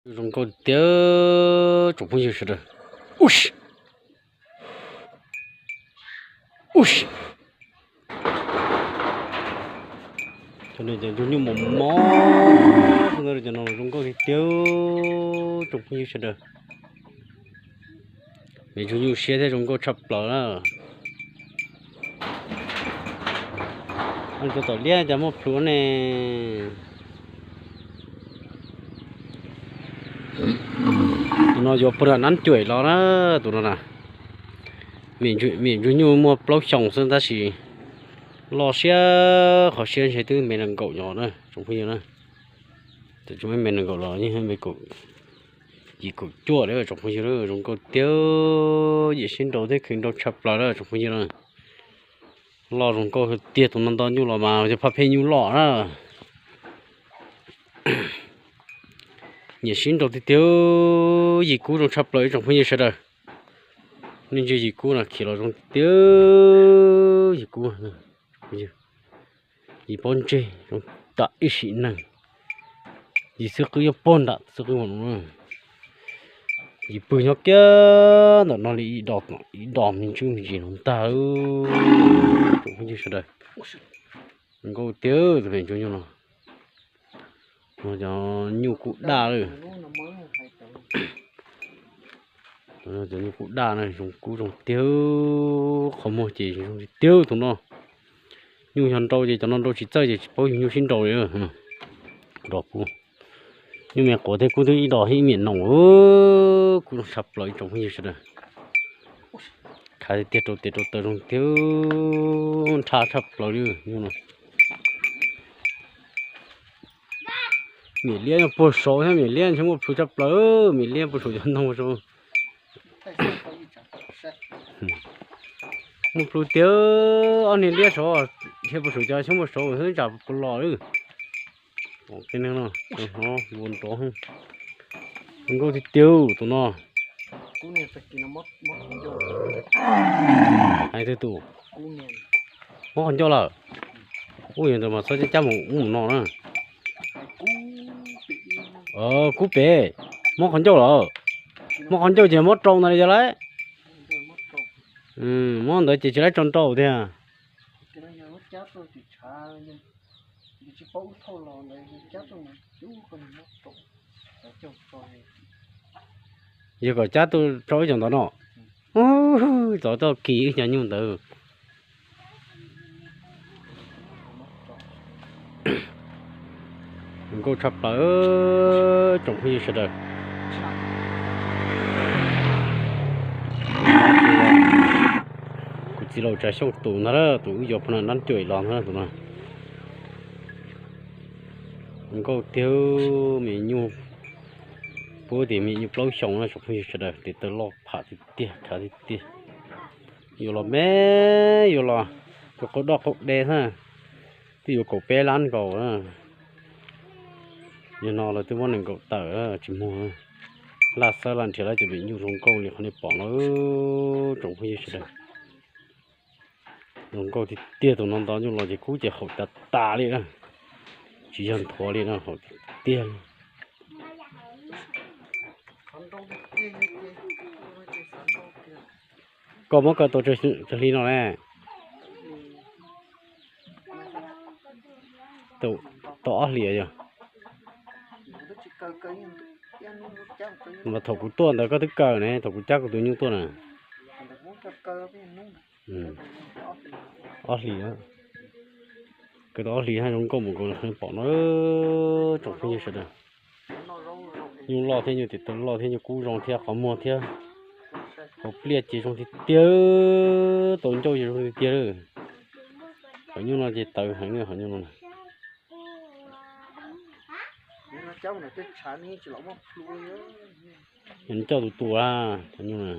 Zoo nkauj tiag tsoom phooj ywg sawv daws. Ub si, ub si, cov no cov ntsuag nyuj mos mos, cov no zoo nkauj tiag tiag tsoom phooj ywg sawv daws. Me ntsuag nyuj siab thiab zoo nkauj tshaj plaws na. Cov tom liab cas muaj plhu ne. Tus no yuav puag nram Nab Cuam los na, tus no na. Me ntsuag nyuj muaj plaub xyoos xwb tab sis loj siab qhov siab ntshe twb me nees nkaum yog na tsoom phooj ywg na. Txawm tsis muaj me nees nkaum los yeej me kaum yim kaum cuaj li tsoom phooj ywg, zoo nkauj tiag, yim sib nraus thiab khwv nraus tshaj plaws na tsoom phooj ywg na. Loj zoo nkauj tiag, tus no nto nyuj los mas yog phaj pheej nyuj loj na. Nyiam sib nraus tiag tiag, yim kub zoo tshaj plaws ib tsoom phooj ywg sawv daws. Nej ntsia yim kub no khiav los zoo tiag, yim kub, yim pob ntseg zoo tam ib sim neej. Yim xwb qwb yuav pog nram xwb qwb mus no. Yim pw nyob kiag ntawm no li ib dos, ib dos me ntsis me ntsis no ntag. Tsoom phooj ywg sawv daws, nkauj tiag tus me ntsuag nyuj no. Cov nyuj kub daj lawm. Cov nyuj kub daj na zoo kub zoo tiag, qhov muag ces zoo tiag tus no. Nyuj yog nrau ces cov no nrau tsis txawj ces tsis paub yug nyuj sib nraus li. Nrau kub, nyuj me quav thiab kub twb ib dos ib me noos, kub zoo tshaj plaws ib tsoom phooj ywg sawv daws. Khav tiag tiag, rau tes rau taw zoo tiag, nrhab tshaj plaws li nyuj no. Mim liab puag saud thiab, mim liab ntshe muaj plhu tshaj plaws, mim liab puag saud cov ntoo saud. Muaj plhu tiag, ob niag liab saud dhia puag saud cov xyoob puag saud xwb tsam puas los lawm. Tej neeg no hnov ua nrov. Zoo nkauj tiag tiag tus no. Hais twg tus? Mob qhov ncauj lawm. Ub, yog ntawd mas txhob cab mus ub mus no na. Kub pem, mob qhov ncauj lawm. Mob qhov ncauj ces mob rau ntawd li yog lauj. Mob ntawd ces tsis laib tso nrau tiag. Yog kom cab tuaj rau ib co ntawd no. Txov tau kis wb cov nyuj ntawd. Nkauj tshaj plaws tsoom phooj ywg sawv daws. Kuv txiv laus Tsav Xyooj tus ntag, tus wb yuav pha na dab cuam los ntag tus no. Nkauj tiag, me nyuj, puag tim me nyuj plaub xyoos na tsoom phooj ywg sawv daws, tes taw loj pham tiag tiag, khav tiag tiag. Yuav los me, yuav los, tus qaug doj qaug de xwb, twb yuav kaum peb lab nkaus. Yog no lawv twb muab nees nkaum tawm tsis muag. Laj xawb laj nrhiav lawv cov me nyuj zoo nkauj li qhov nej pom no tsoom phooj ywg sawv daws. Zoo nkauj tiag tiag, tus no nto nyuj los ces kub ces haum tas tas li na. Tsis yog nthuav li no, haum tiag tiag li. Koj muab kaw tau tsawg hli no ne? Tau ob hlis yog. Mas thaum kuv tuaj ntawd koj twb kaw ne, thaum kuv cab kuv tus nyuj tuaj na. Ob hlis, kaw tau ob hlis haj zoo nkauj mus nkaus li pom no tsoom phooj ywg sawv daws. Nyuj loj thiab nyuj tes taw loj thiab nyuj kub zoo thiab qhov muag thiab qhov pliaj ces zoo tiag tiag, tau ncauj ces zoo tiag tiag. Qhov nyuj no ces tawv heev qhov nyuj no. Coj tus tus a, qhov nyuj na.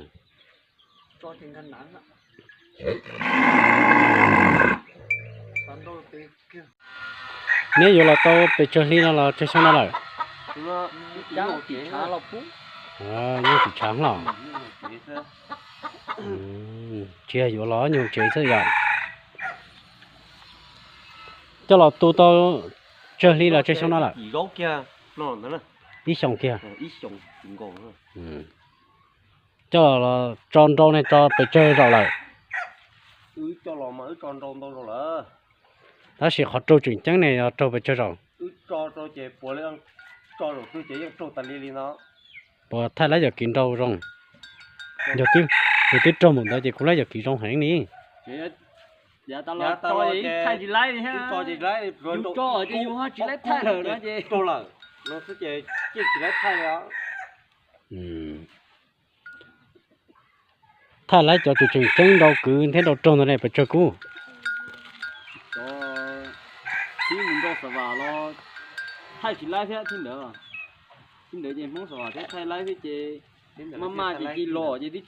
Neb yuav los tau pes tsawg hli no los tsawg xyoo no lawm? Nyob tim tshav los. Tsis yog yuav los nyuag tsev xwb yom. Coj los tu tau tsawg hli los tsawg xyoo no lawm? Ib xyoos kiag. Coj los tso nrau ne tso pes tsawg zaum lawm? Tab sis qhov raug tseem ceeb ne yog raug pes tsawg zaum? Puas thaij laib cov kiv nrau zoo? Yog twb raug npaum ntawd ces kuv laib cov kiv zoo heev li. Yus tsis laib thiab, yus tsis laib thaij lawm no ces raug lawm, no xwb ces yeej tsis laib thaij li. Thaij laib cov tseem tseem ceeb nrau kwv thiab nrau raug ntawd ne pes tsawg kub? Tib mus nrau Xav Vam los thaij tsis laib thiab, thaij ntawd, thaij ntawd ces Hmoob Xav Vam thiab thaij laib thiab ces maj maj ces cia los ces twb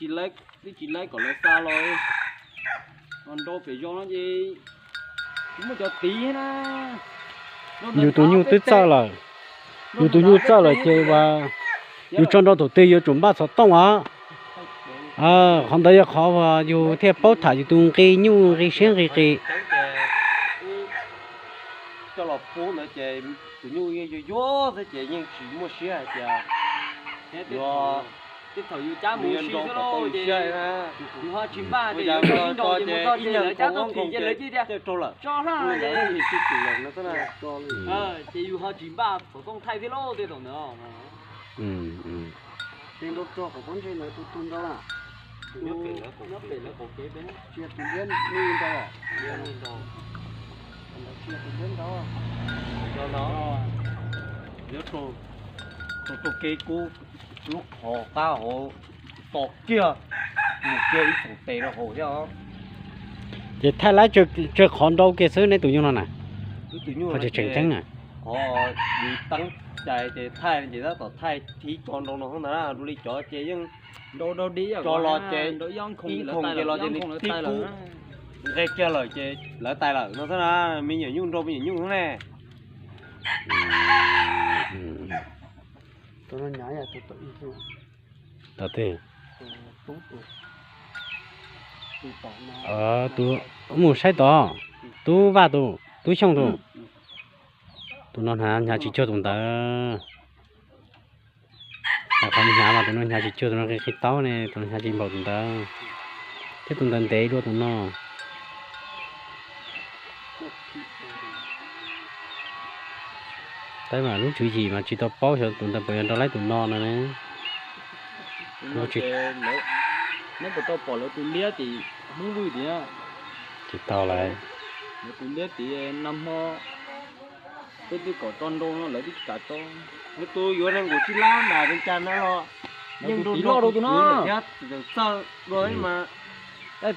tsis laib kom lawv xa los. Nrau pem zos no ces tsis muaj cov tiv thiab na. Yus tus nyuj twb txawj lawm, yus tus nyuj txawj lawm ces yus tso nrau thaum twg yuav tsum npaj xov tooj os. Qhov ntawd yog qhov uas yus thiaj paub tham yus tus nqi nyuj nqi siab nqi qis. Coj los pub ntawd ces tus nyuj yeej yuag yuag xwb ces yeej tsis muaj siab hais tias yus, thaum yus cab mus si xwb lauj ces yus ho tsis npaj ces yus ib nrau ces mus txog ces lawv cab tuaj thim ces lawv cia tias tso hlo ces, ces yus ho tsis npaj xov tooj thaij thiab lauj tej thaum ntawd. Ces nrau rog qhov pob ntseg ntawd tus twg nrau na? Nyob pem lawv qaum kev peb. Tsis yog tus liab me nrau os? Ntawd tsis yog tus liab nrau. Nyob rau, rau kev kub lub qhov qab hauv to kiag mus kiag ib txhoom tes rau hauv thiab os. Ces thaij laib tsawg qhov nrau kiag xwb neb tus nyuj no na? Qhov tseem ceeb na. Qhov yus teeb cai ces thaij ces tab tom thaij thib tso nrau no xwb ntag na, dua li cov ces yeej nrau dau di cov los ces ib nkhoos ces los ces nws tib kub nqe kiag lawm ces lawv tais lawm no xwb na, me nyuam nyuj nrau me nyuam nyuj xwb ne. Tus mus saib tod, Tub Vaj tus, Tub Xyooj tus. Tus no hnyav tsis cuag tus ntawd. Qhov hnyav mas tus no hnyav tsis cuag tus no, qi qi taub ne, tus no hnyav tsis npaum tus ntawd. Thiab tus ntawd ntev dua tus no. Tab mas lub tswv yim mas tsis tau paub xyov tus ntawd puas yog nrau laib tus no no ne. Neb puas tau pom lawv tus liab tim Hmoob Vwj tiag? Tsis tau lawm. Lawv tus liab tim nag hmo peb twb kom tso nrau no lawv twb tsis kam tso. Lawv tus yuav neeg nkaum tsib lab nram Vias Cas no los yeej nrau nrau tus no thiab txawj dua mas.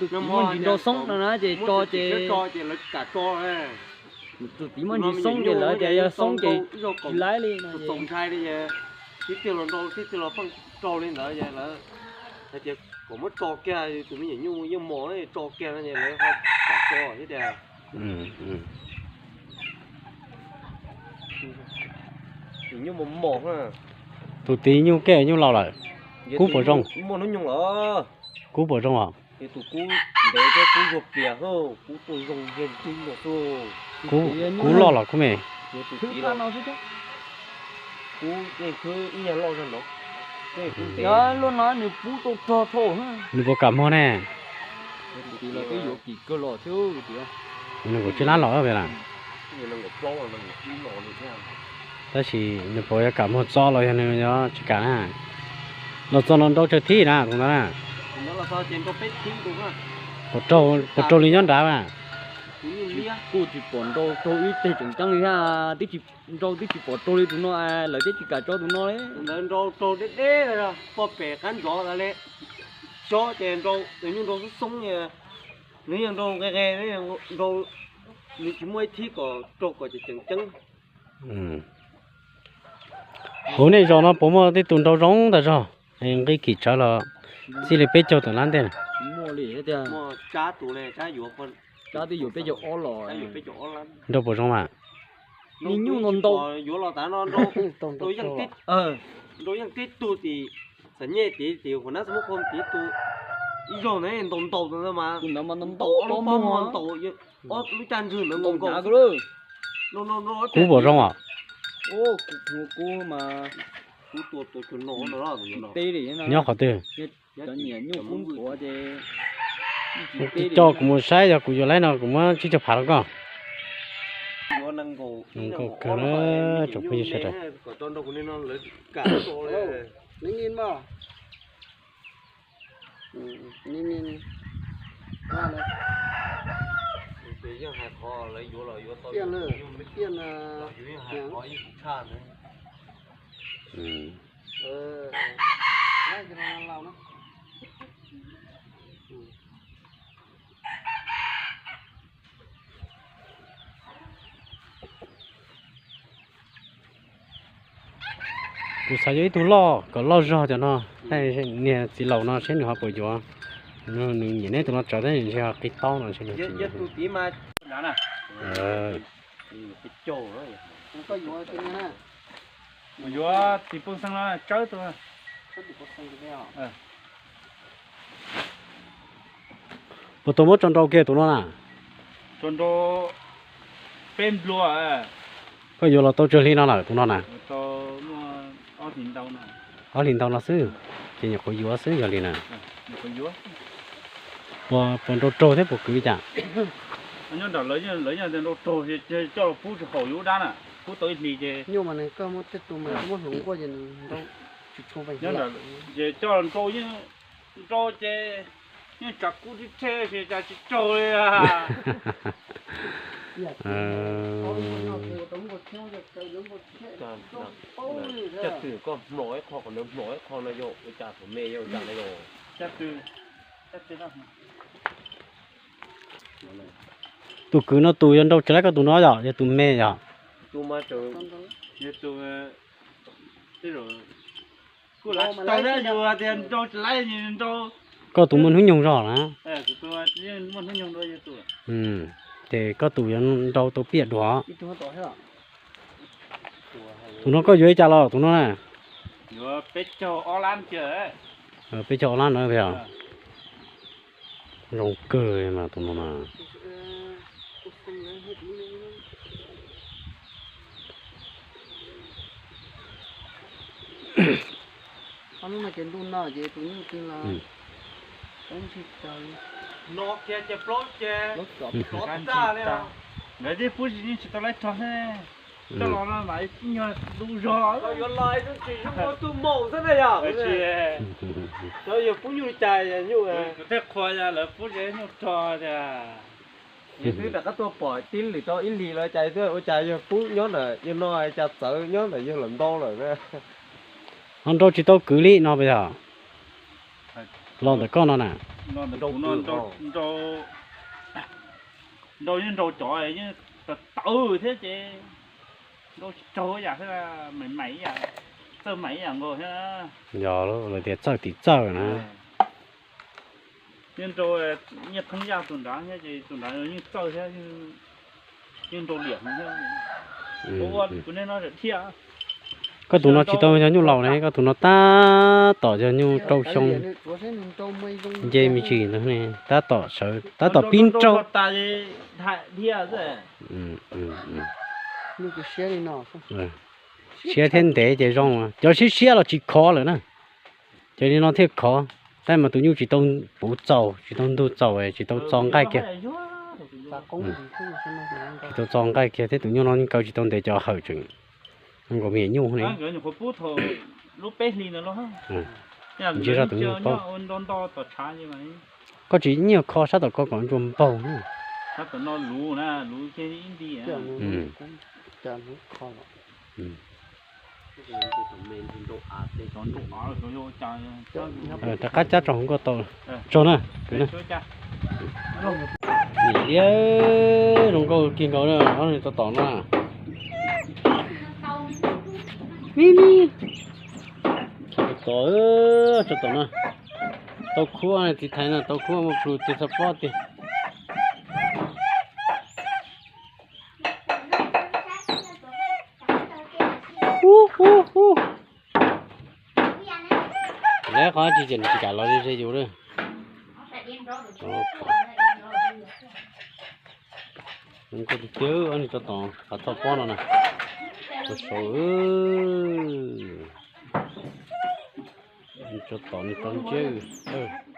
Tus muaj ntsis nrau xoob no na ces tso ces, ces lawv tsis kam tso. Tus tim muaj ntsis xoob ces lawv tias yog xoob ces tsis laib li no. Txaus ntshai li, tib twg los nrau tib twg los pheej rau li ntawd ces lawv hais tias kom muab tso kiag, tus me nyuam nyuj yeej mos tso kiag no ces lawv ho kam tso thiab tias. Nyuj mos mos. Tus tid nyuj kej nyuj laus lawm. Kub puas zoo? Muaj hnub nyoog los. Kub puas zoo os? Ces tus kub ntev thiab kub zuag plias, kub tuaj zoo yog ntug los xwb. Kub loj los kub me? Kub yeej khwb ib nyuag loj zog no. Luaj no nws pub tau rog dhau. Nws puas kam muag ne? Tus tid los twb yuav kim kawg los thiab. Nws kaum tsib lab los pem lawm. Tab sis nws puas yuav kam muag txo los yog nws yuav tsis kam na? Los txog no nrau tsawg thib na tus ntawd na? Puas raug li nyob nrad na? Kuj tsis pom nrau raug ib teg tseem ceeb li thiab, twb tsis, nrau twb tsis pom raug li tus no, lawv twb tsis kam tso tus no li. Tus ntawd nrau raug deb deb, poj pem qab ntsov ntawd li. Xob ces nrau, nyuj nrau xoob xoob, nws yeej nrau nqe nqe, nrau, nws tsis muaj ib thib kom raug kom tseem ceeb. Huv nej zos no puas muaj tej tus nrau zoo tas zog, nqi kim tsawv los txij li peb caug tawm lab ntej? Nrau puas zoo mas? Nrau yeej tib tug tim Xam Nyej tid, tim Huam Nab Xab Muab Khoo tid, ib tug ib zaug ntawd ntaus ntaus ntawd mas, ntaus ob lub pab muag ntaus ob lub caj ntswg ntawd nkaus nkaus. Kub puas zoo os? Kub mas Nyob qhov twg? Coj kuv mus saib, yog kuv yuav laib no kuv muab tsib caug phav rau koj. Nkauj kawg na, tsoom phooj ywg sawv daws. Kuv xav yuav ib tug loj kom loj zog cov no, niag txiv laus no seb nws ho puas yuav. Nws nyiam neb tus no tsawv thiab ntshe ho qis taub no. Yuav tus poj xeeb no tsawb tus. Puas tau muab tso nrau kiag tus no na? Tso nrau peb nplua. Koj yuav los tau tsawg hli no lawm tus no na? Ob hlis ntau no xwb, ces nyuam qhuav yuav xwb yog li na. Puas nrau raug thiab puas kwv li cas? Nyob nram lawv, lawv nyob nrau raug, coj los pub tsis haum yus dab na, pub tau ib hlis ces nyuj mas nws koj muab tej tus mas muab hluv nkuaj ces nws nrau tsis tshua nyob nram, ces coj los nrau yeej nrau ces yeej tsav kub tib rhe ces cas tsis raug li. Caj twg koj hmos ib qho, qhov nws hmos ib qho no yog ua cas, thaum me yog ua cas no yog? Tus kwv no tus yuav nrau tsis laib koj tus no yog, yog tus me yog? Koj tus muaj hnub nyoog zog na. Ces koj tus yuav nrau tau piaj dua. Tus no koj yuav li cas los tus no na? Peb caug ob lab no. Zoo kawg mas tus no na. Ob lub no ces ntuj no ces tus nyuj twg los no kiag ces plaub ces plaub tag li. Nkawd twb pub tsis, yeej tsis tau laib rog thiab. Coj los no mas ib nyuag ntu zog, yuav los ib tug tsis zoo ua tus maum xwb na yog. Cov yog pub nyuj li cas nyuj, kuv thiaj qhuas lawv pub tsis nyuj rog tiag. Yus twb rov qab tuaj pom tib lwm tau ib hlis los cas twb ua cas yog pub nyob ntawm yawg no cas txawv nyob ntawm yawg lawm ntau lawm. Ho nrau tsis tau kwv li no puas yog? Los ntawm koj no na. Nrau yeej nrau cov yeej tawv tawv thiab ces nrau tsis raug yam thiab, mais mais ib yam, txawj mais ib yam nkaus thiab. Yog lawv tias txawj tim txawj na. Yeej nrau nyiaj thoob yaj tus nrad thiab ces tus nrad yeej txawj thiab, yeej nrau liam thiab. Kuv ua kuv niag no thiaj. Koj tus no tsis tau yog nyuj laus ne, koj tus no tab tom yog nyuj rau xyoo, nce me ntsis ntawd ne, tab tom sawv tab tom pib nrau. Siab thiab ntev ces zoo, cov siab siab los tsis khov lawm na. Ces li no thiaj khov, tab mas tus nyuj tsis tau puv txaus, tsis tau ntug txaus, tsis tau txo nqaij kiag. Tsis tau txo nqaij kiag thiab tus nyuj no kaw tsis tau ntev cov hawm tseem zoo nkaus me nyuj li. Ntsia zoj tus nyuj paub. Koj tsis nyiag kho sab tom koj kom ntsuag npaug. Rov qab cab rau hauv nkauj tau. Tsaug na. Nim liab zoo nkauj kig nkaus na, ob tug tso tom no. Mi mi. Tso tom, tso tom no. Tau khub txiv thaiv no, tau khub muaj plhus tig txog pob tiag. Lawv qhov tsis ces nws tsis kam los ze ze yus lawm. Zoo nkauj tiag tiag, ob tug tso tom qhov txoj pob no na. Tau saud. Tso tom nws rau ntsiab.